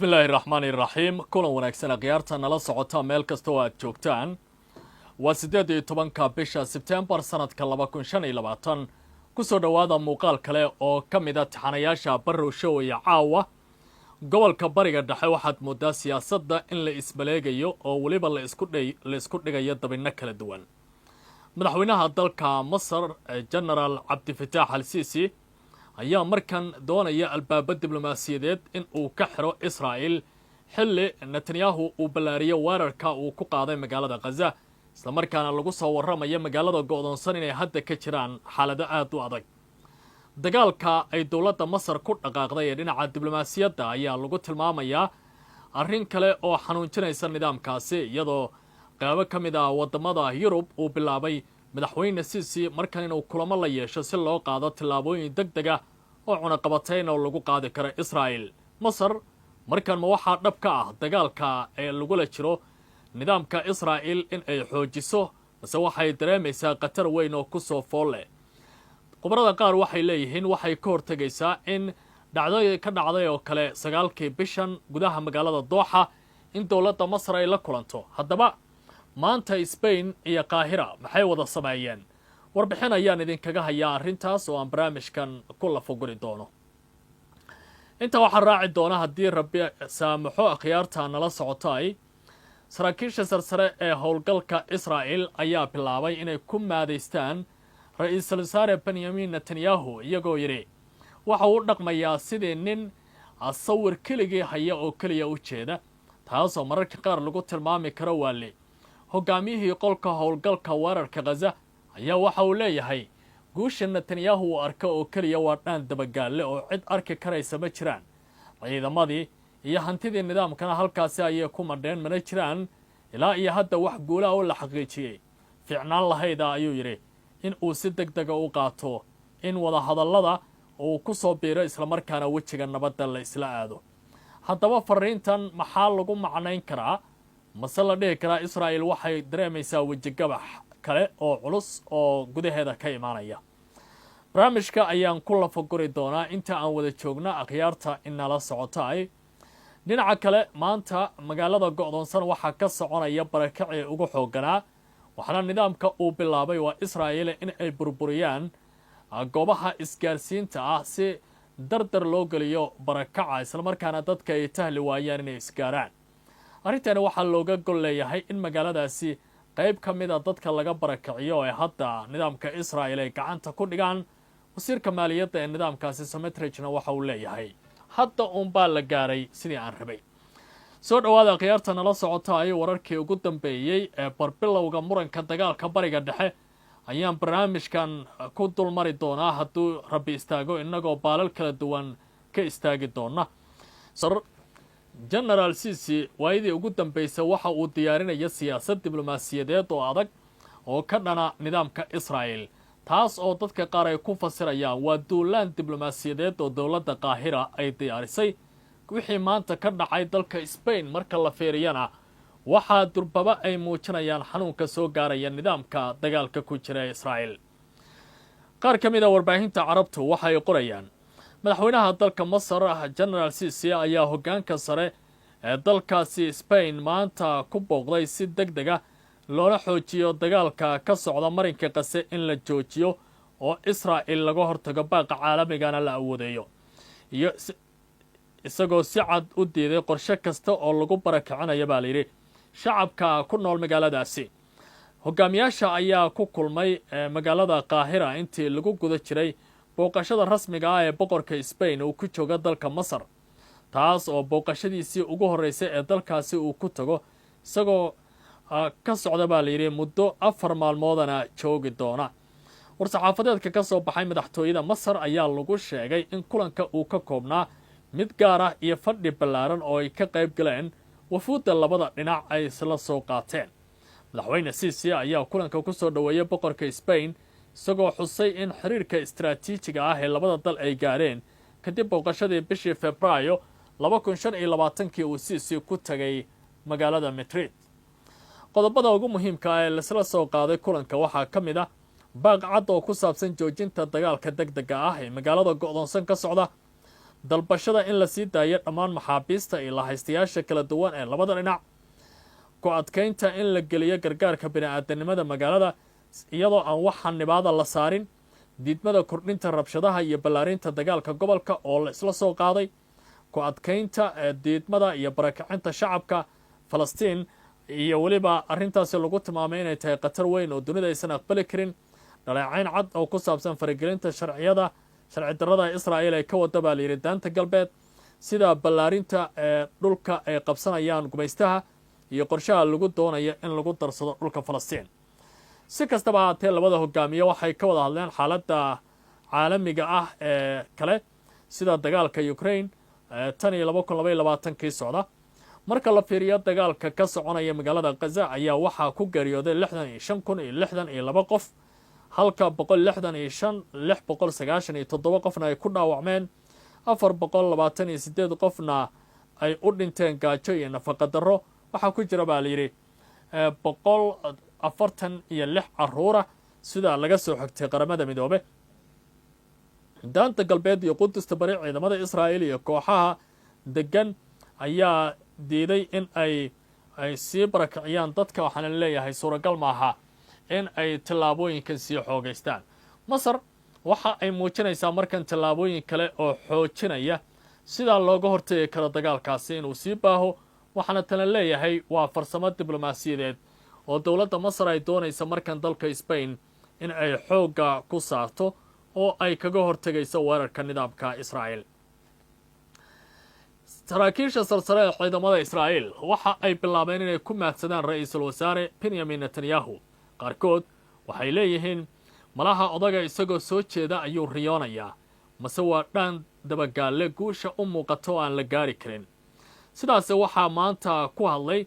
Bismillahi raxmaani raxiim. Kulan wanaagsan, akhyaarta nala socota meel kasta oo aad joogtaan. Waa 18-ka bisha Sebtembar, sanadka 2025. Kusoo dhowaada muuqaal kale oo ka mid a taxanayaasha Barrow Show iyo caawa gobolka Bariga Dhexe. Waxaad moodaa siyaasadda in la ismaleegayo oo weliba la isku dhigayo dabinno kala duwan. Madaxweynaha dalka Masar, Genaraal Cabdifitaax Al Siisi, ayaa markan doonaya albaabo diblomaasiyadeed in uu ka xiro Israa'il, xilli Netanyahu uu ballaariyo weerarka uu ku qaaday magaalada Khaza, islamarkaana lagu soo warramayo magaalada go'doonsan inay hadda ka jiraan xaalado aada u adag. Dagaalka ay dowladda Masar ku dhaqaaqday ee dhinaca diblomaasiyadda ayaa lagu tilmaamayaa arrin kale oo xanuunjinaysa nidaamkaasi, iyadoo qeybo ka mid ah waddamada Yurub uu bilaabay madaxweyne Siisi markan inuu kulamo la yeesho si loo qaado tillaabooyin deg deg ah oo cunaqabatayn oo lagu qaadi karo Israa'il. Masar markan ma waxaa dhab ka ah dagaalka ee lagula jiro nidaamka Israa'il in ay xoojiso, mase waxay dareemaysaa khatar weyn oo kusoo fool leh? Khubarada qaar waxay leeyihiin waxay ka hortegaysaa in dhacdadii ka dhacday oo kale 9-kii bishan gudaha magaalada Dooxa in dowladda Masar ay la kulanto. Haddaba maanta Spain iyo Qaahira maxay wada sameeyeen? Warbixin ayaan idinkaga hayaa arrintaas oo aan barnaamijkan ku lafaguri doono. Intaa waxaa raaci doona, haddii Rabbi saamaxo, akhyaarta nala socotay, saraakiisha sarsare ee howlgalka Israa'il ayaa bilaabay inay ku maadaystaan ra-iisul wasaare Benyamin Netanyahu, iyagoo yidhi waxa uu u dhaqmayaa sidii nin sawir keligii haya oo keliya u jeeda, taasoo mararka qaar lagu tilmaami karo waali. Hogaamiyihii qolka howlgalka weerarka Khaza ayaa waxa uu leeyahay guusha Netanyahu uu arko oo keliya waa dhaan dabagaalle oo cid arki karaysa ma jiraan. Ciidamadii iyo hantidii nidaamkana halkaasi ayay ku madheen, mana jiraan ilaa iyo hadda wax guulaha oo la xaqiijiyey. Fiicnaan lahayda, ayuu yidhi, in uu si deg dega u qaato in wadahadallada uu ku soo biiro, islamarkaana wejiga nabadda la isla aado. Haddaba fariintan maxaa lagu macnayn karaa? Mase la dhihi karaa Israa'il waxay dareemaysaa wejigabax kale oo culus oo gudaheeda ka imaanaya? Barnaamijka ayaan ku lafaguri doonaa inta aan wada joogna, akhyaarta inala socotay. Dhinaca kale, maanta magaalada go'doonsan waxaa ka soconaya barakacii ugu xoogganaa, waxaana nidaamka uu bilaabay waa Israa'iil in ay burburiyaan goobaha isgaarsiinta ah si dardar loo geliyo barakaca, islamarkaana dadka ay tahli waayaan inay isgaaraan. Arrintani waxaa looga gol leeyahay in magaaladaasi qayb ka mid a dadka laga barakiciyo ee hadda nidaamka Israa'il ay gacanta ku dhigaan. Wasiirka maaliyadda ee nidaamkaasi, Smotrichna, waxa uu leeyahay hadda uunbaa la gaaray sidii aan rabay. Soo dhowaada, akhyaarta nala socota. Ay wararkii ugu dambeeyey ee barbilowga muranka dagaalka Bariga Dhexe ayaan barnaamijkan ku dulmari doonaa, hadduu Rabbi istaago, innagoo baalal kala duwan ka istaagi doona. Genaraal Sisi waayadii ugu dambeysay waxa uu diyaarinaya siyaasad diblomaasiyadeed oo adag oo ka dhana nidaamka Israa'el, taas oo dadka qaar ay ku fasirayaan waa duulaan diblomaasiyadeed oo dowladda Qaahira ay diyaarisay. Wixii maanta ka dhacay dalka Spain marka la fiiriyana, waxaa durbaba ay muujinayaan xanuunka soo gaaraya nidaamka dagaalka ku jira ee Israa'el. Qaar ka mid a warbaahinta Carabtu waxay qorayaan madaxweynaha dalka Masar, Genaraal Sisi, ayaa hoggaanka sare ee dalkaasi Spain maanta ku booqday si deg deg ah loola xoojiyo dagaalka ka socda marinka Qase in la joojiyo oo Israa'il laga hortago, baaqa caalamigana la awoodeeyo, iyo isagoo si cad u diiday qorshe kasta oo lagu barakicinayo, baa layidhi, shacabka ku nool magaaladaasi. Hogaamiyaasha ayaa ku kulmay magaalada Qaahira intii lagu guda jiray booqashada rasmiga ah ee boqorka Spain uu ku jooga dalka Masar, taas oo booqashadiisii ugu horreysay ee dalkaasi uu ku tago, isagoo ka socda, baa layidhi, muddo 4 maalmoodana joogi doona. War-saxaafadeedka ka soo baxay madaxtooyada Masar ayaa lagu sheegay in kulanka uu ka koobnaa mid gaar ah iyo fadhi ballaaran oo ay ka qayb galeen wafuudda labada dhinac ay isla soo qaateen. Madaxweyne Siisi ayaa kulanka ku soo dhoweeyay boqorka Spain, isagoo xusay in xiriirka istaraatiijiga ah ee labada dal ay gaareen kadib booqashadii bishii Febraayo 2025-kii uu Siisi ku tagay magaalada Madrid. Qodobada ugu muhiimka ah ee laisla soo qaaday kulanka waxaa ka mid ah baaq cad oo ku saabsan joojinta dagaalka deg dega ah ee magaalada go'doonsan ka socda. Dalbashada in la sii daayo dhammaan maxaabiista iyo lahaystayaasha kala duwan ee labada dhinac. Ku adkaynta in la geliyo gargaarka bini-aadanimada magaalada iyadoo aan wax xanibaada la saarin. Diidmada kordhinta rabshadaha iyo ballaarinta dagaalka gobolka oo la isla soo qaaday. Ku adkaynta diidmada iyo barakacinta shacabka Falastiin iyo weliba arrintaasi lagu tilmaamay inay tahay khatar weyn oo dunida aysan aqbali karin. Dhaleecayn cad oo ku saabsan faragelinta sharciyada sharci darrada Israa'iil ay ka wada, baa layidhi, Daanta Galbeed, sida ballaarinta ee dhulka ay qabsanayaan gumaystaha iyo qorshaha lagu doonayo in lagu darsado dhulka Falastiin. Si kastaba haatee, labada hogaamiye waxay ka wada hadleen xaaladda caalamiga ah ee kale, sida dagaalka Ukraine tan iyo 2022kii socda. Marka la fiiriyo dagaalka ka soconaya magaalada Khaza ayaa waxaa ku geeriyooday 65,062 qof, halka 165,697 qofna ay ku dhaawacmeen, 428 qofna ay u dhinteen gaajo iyo nafaqa darro. Waxaa ku jira, baa layidhi, 146 caruura, sida laga soo xigtay Qaramada Midoobe. Daanta Galbeed iyo Qudusta Bari, ciidamada Israa'iil iyo kooxaha degan ayaa diiday in ay sii barakiciyaan dadka, waxaana leeyahay suuragal maaha in ay tallaabooyinkan sii xoogaystaan. Masar waxa ay muujinaysaa markan tallaabooyin kale oo xoojinaya sidaa looga hortegi karo dagaalkaasi inuu sii baaho, waxaana tala leeyahay waa farsamo diblomaasiyadeed oo dowladda Masar ay doonaysa markan dalka Spain in ay xoogga ku saarto oo ay kaga hortegayso weerarka nidaamka Israa'iil. Saraakiisha sarsare ee ciidamada Israa'iil waxa ay bilaabeen inay ku maadsadaan ra-iisul wasaare Benyamin Netanyahu. Qaarkood waxay leeyihiin malaha odaga isagoo soo jeeda ayuu riyoonayaa, mase waa dhaan dabagaalle guusha u muuqato oo aan la gaari karin. Sidaasi waxaa maanta ku hadlay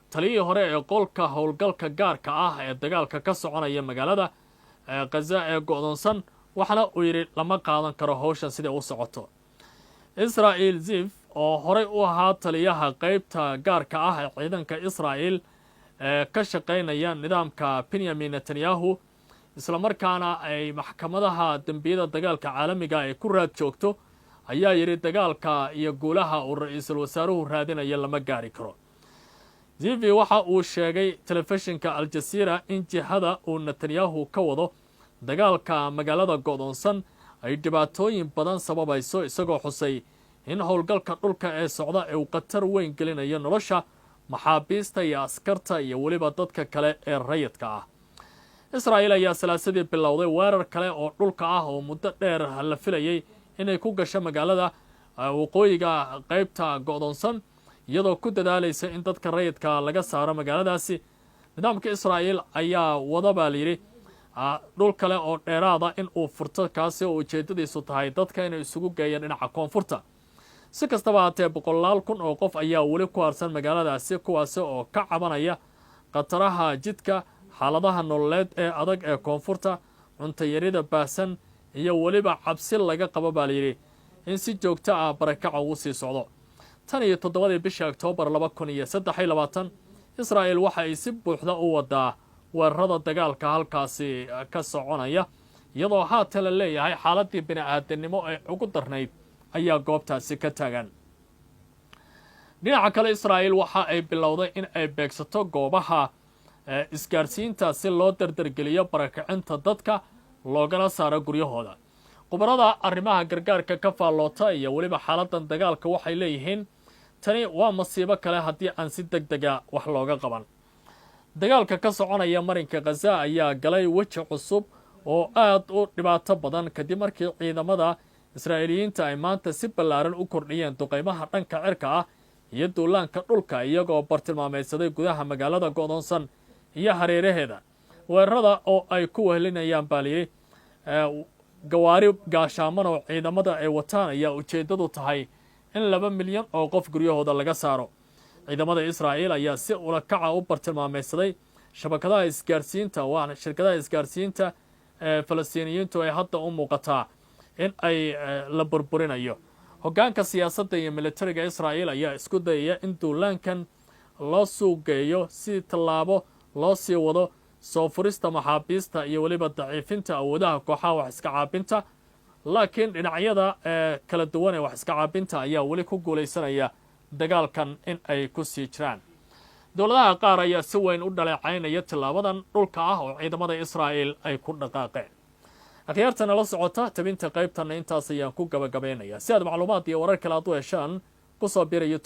taliyihii hore ee qolka howlgalka gaarka ah ee dagaalka ka soconaya magaalada Khaza ee go'doonsan, waxaana uu yidhi lama qaadan karo howshan siday u socoto. Israa'il Zif, oo horey u ahaa taliyaha qeybta gaarka ah ee ciidanka Israa'il ee ka shaqaynaya nidaamka Benyamin Netanyahu, islamarkaana ay maxkamadaha dembiyada dagaalka caalamiga ay ku raad joogto, ayaa yidhi dagaalka iyo guulaha uu ra-iisul wasaaruhu raadinaya lama gaari karo. Zivi waxa uu sheegay telefishinka Al-Jasiira in jihada uu Netanyahu ka wado dagaalka magaalada go'doonsan ay dhibaatooyin badan sababayso, isagoo xusay in howlgalka dhulka ee socda ee uu khatar weyn gelinayo nolosha maxaabiista iyo askarta iyo weliba dadka kale ee rayidka ah. Israa'iil ayaa Salaasadii bilowday weerar kale oo dhulka ah oo muddo dheer la filayay inay ku gasho magaalada waqooyiga qeybta go'doonsan, iyadoo ku dadaalaysa in dadka rayidka laga saaro magaaladaasi. Nidaamka Israa'iil ayaa wada, baa layidhi, dhul kale oo dheeraada in uu furto, kaasi oo ujeeddadiisu tahay dadka inay isugu geeyaan dhinaca koonfurta. Si kastaba haatee, boqolaal kun oo qof ayaa weli ku harsan magaaladaasi, kuwaasi oo ka cabanaya khataraha jidka, xaaladaha nololeed ee adag ee koonfurta, cuntayarida baahsan iyo weliba cabsi laga qabo, baa layidhi, in si joogto ah barakaca uu sii socdo. Tan iyo 7dii bishii Oktoobar 2023, Israa'il waxa ay si buuxda u wadaa weerarada dagaalka halkaasi ka soconaya, iyadoo haatan la leeyahay xaaladii bini aadamnimo ee ugu darnayd ayaa goobtaasi ka taagan. Dhinaca kale, Israa'iil waxa ay bilowday in ay beegsato goobaha isgaarsiinta si loo dardargeliyo barakacinta dadka loogala saaro guryahooda. Khubarada arrimaha gargaarka ka faalloota iyo weliba xaaladan dagaalka waxay leeyihiin tani waa masiibo kale haddii aan si deg dega wax looga qaban. Dagaalka ka soconaya marinka Khaza ayaa galay weji cusub oo aad u dhibaato badan kadib markii ciidamada Israa'iiliyiinta ay maanta si ballaaran u kordhiyeen duqaymaha dhanka cirka ah iyo duulaanka dhulka, iyagoo bartilmaameydsaday gudaha magaalada go'doonsan iyo hareeraheeda. Weerarada oo ay ku wehelinayaan, baa layidhi, gawaari gaashaaman oo ciidamada ay wataan ayaa ujeeddadu tahay in 2 milyan oo qof guryahooda laga saaro. Ciidamada Israa'iil ayaa si ulakaca u bartilmaameydsaday shabakadaha isgaarsiinta, waana shirkadaha isgaarsiinta ee Falastiiniyiintu ay hadda u muuqataa in ay la burburinayo. Hoggaanka siyaasadda iyo militariga Israa'iil ayaa isku dayaya in duulaankan loo suuqgeeyo si tallaabo loo sii wado soo furista maxaabiista iyo weliba daciifinta awoodaha kooxaha wax iska caabinta. Laakiin dhinacyada kala duwan ee wax iska caabinta ayaa weli ku guulaysanaya dagaalkan in ay ku sii jiraan. Dowladaha qaar ayaa si weyn u dhaleecaynaya tillaabadan dhulka ah oo ciidamada Israa'il ay ku dhaqaaqeen. Akhyaarta nala socota, tabinta qaybtanna intaas ayaan ku gabagabaynaya. Si aad macluumaad iyo warar kale aad u heshaan, kusoo bira YouTube.